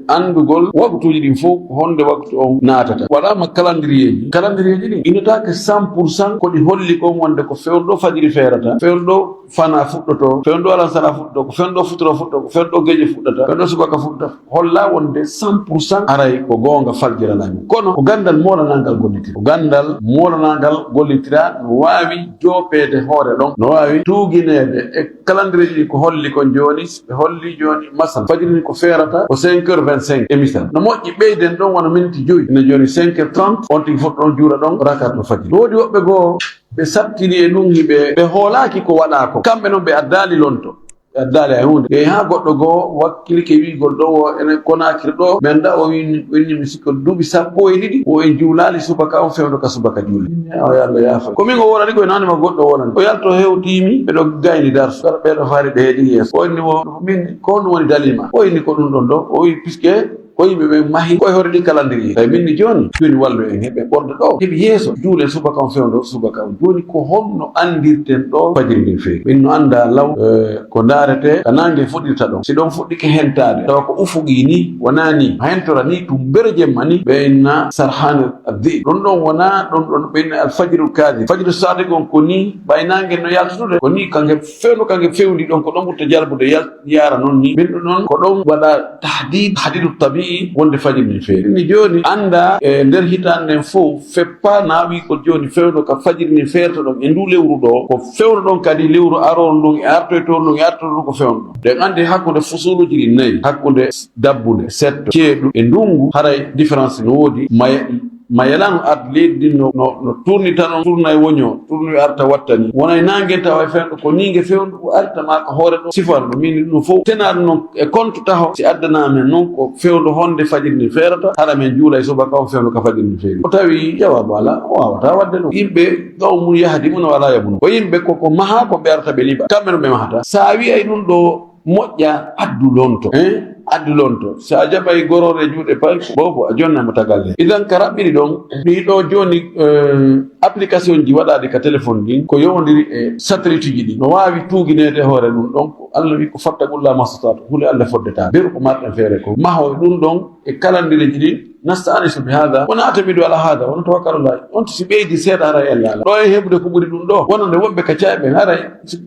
anndugol waktuuji ɗin fof, honde waktu on naatata. Waɗaama calendrier ji. Calendrier ji ɗin inotaake cent pour cent ko ɗi holli kon wonde ko fewndo fajiri feerata, fewndo fana fuɗɗoto, fewndo alansara fuɗɗoto, ko fewndo futuro fuɗɗoto, ko fewndo geje fuɗɗata, fewndo subaka fuɗɗata. Holla wonde cent pour cent haray ko goonga faljira laamu. Kono ko ganndal moolanangal gollitira. Ko ganndal moolanangal gollitira no waawi joopeede hoore ɗon, no waawi tuugineede e calendrier ji ko holli kon jooni, ɓe holli jooni masal. Fajiri ni ko feerata ko cinq heures vingt-cinq e misal. No moƴƴi ɓeyden ɗon wano minti jowi. Ina jooni cinq heures trente, on tigi fof ɗon juula ɗon rakat no fajiri. No woodi woɓɓe goo ɓe sattini e ɗum, hiɓe, ɓe hoolaaki ko waɗaa ko. Kamɓe noon ɓe addaali lonto. Ɓe addaali hay huunde. Ɓe haa goɗɗo goo wakkilike wiigol ɗo wo ene Konaakiri ɗo. Men da o winni, winni mi sikko duuɓi sappo e ɗiɗi. Wo en juulaali subaka on fewndo ka subaka juule. Min mi, o yo Allah yaafo. Ko min o wolani ko e nane ma goɗɗo wolani. O yalto hewtiimi, ɓe ɗo gayni darsu. Kala ɓe ɗo faari ɓe heedi yeeso. O inni wo, min, ko honɗum woni dalil ma? O inni ko ɗum ɗon ɗo. O wi, puisque ko yimɓe ɓen mahi, koye hoore ɗi calendrier. Tawi min ni jooni, jooni wallu en, heɓe ɓorda ɗo, heɓi yeeso, juulen subaka on fewndo, subaka on. Jooni ko honno anndirten ɗo fajiri ndin feeri? Min no annda law, eh, ko ndaarete, ka naange fuɗirta ɗon. Si ɗon fuɗɗike hentaade, tawa ko ufuqi ni, wonaa ni, hentora ni, tumbere jemma ni, ɓe inna sarhan addi. Ɗon ɗon wonaa, ɗon ɗon ɓe inna al fajrul kadib. Fajru sadiq on ko ni, ɓay naange no yaltude, ko ni kange fewndo, kange fewndi ɗon, ko ɗon ɓurta jalbude, yal-, yaara noon ni. Min ɗum noon ko ɗon waɗa tahdid, tahdidu tabi'i, wonde fajiri ni feeri. Ni jooni annda e nder hitaande nden fof, feppa na wi ko jooni fewndo ka fajiri ni feerta ɗon e ndu lewru ɗo, ko fewndo ɗon kadi lewru aroru ndun e artoytoru ndun e artoytoru ko fewndo ɗon. Ɗen anndi hakkunde fusuluuji ɗi nayi, hakkunde dabbunde, setto, ceeɗu e ndungu, haray différence no woodi. May-, mayelaanu arde leydi ndin no, no, no tournita noon, tourna e woño, tourna e arta wattani. Wona e naange tawa e fewndo, ko niinge fewndo arta ma ko hoore ɗo sifano ɗum. Min ɗum fof tenaa ɗum noon e compte taho. Si addana men noon ko fewndo honde fajiri ndi feerata, hara men juula e subaka on fewndo ka fajiri ndi feeri. O tawi jawaabu alaa, o waawataa waɗde ɗum. Yimɓe qawmun yahdimun wala yabnun. Ko yimɓe ko, ko maha ko ɓe arata ɓe liɓa. Kamɓe no ɓe mahata. Sa wi'ay ɗum ɗo moƴƴa, addu lonto, hein? Addu lonto. Sa jaɓay gorore juuɗe pay, bobo, a jonna mo tagal he. Idan ka raɓɓiri ɗon, ɗi ɗo jooni, eh, application ji waɗaaɗi ka téléphone ɗin, ko yowondiri e satellite ji ɗin. No waawi tuugineede hoore ɗum ɗon, ko Allah wi ko fattaqullaha mastata'tum, hule Allah foddata. Beru ko marɗen feere ko. Maho ɗum ɗon e calendrier ji ɗin, nasta'nisu bi hada, wa na'tamidu ala hada, wa natawakkalu alayhi. On si ɓeydi seeɗa haray Allah ala. Ɗo e heɓude ko ɓuri ɗum ɗo. Wonande woɓɓe ka cayɓe haray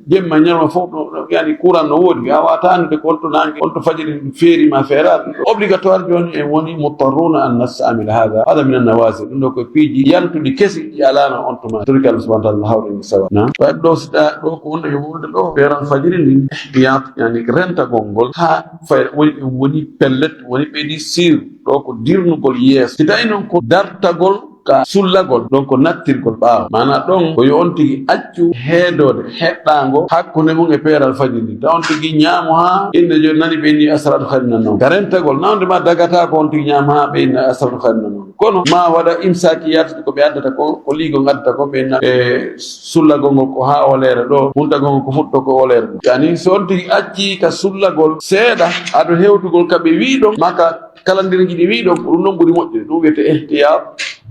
jemma ñalawma fof ɗo, ɗo, yani courant no woodi, a waata anndude ko holto naange, holto fajiri feeri ma feeraani. Obligatoire jooni en woni muttarruna an nasta'mila hada. Hada min an-nawazil. Ɗum ɗo ko piiji yantuɗi kesi ɗi ala Ana on tuma. Turi kala subhanahu wa ta'ala hawri ni sawa. Na. Wa do sita do ko wonde yo wonde do. Peral fajiri ni. Ihtiyat, yani rentagol ngol. Ha fay woni woni pellet, woni ɓeydi sir. Ɗo ko dirnugol yeeso. Si tawi noon ko dartagol ka sullagol, ɗon ko nattirgol ɓaawo. Maanaa ɗon ko yo on tigi accu heedoode, heɗɗaango hakkunde mum e peeral fajiri ndin. Taw on tigi ñaamo haa inde jooni nani ɓe inni asratu khairin nan nawm. Ka rentagol, nawde ma dagata ko on tigi ñaamo haa ɓe inni asratu khairin nan nawm. Kono ma waɗa imsaaki yaatude ko ɓe addata ko, ko liigol addata ko, ɓe na-, e sullagol ngol ko haa oleere ɗo, huntagol ngol ko fuɗɗo ko oleere ɗo. Yani so on tigi acci ka sullagol seeɗa, ado hewtugol ka ɓe wii ɗon, maka kalandirji ɗi wii ɗon, ko ɗum ɗon ɓuri moƴƴude. Ɗum wiyete ihtiyat,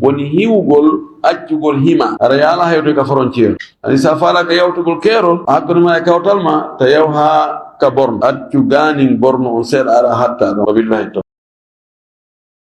woni hiwgol, accugol hima. Aɗa yaala hewtoy ka frontière. Ani sa faalaaka yawtugol keerol, a hakkunde ma e kawtal ma, ta yaw haa ka borno. Accu gaanin borno on seeɗa, aɗa hatta ɗon. Wabillahi tawfiq.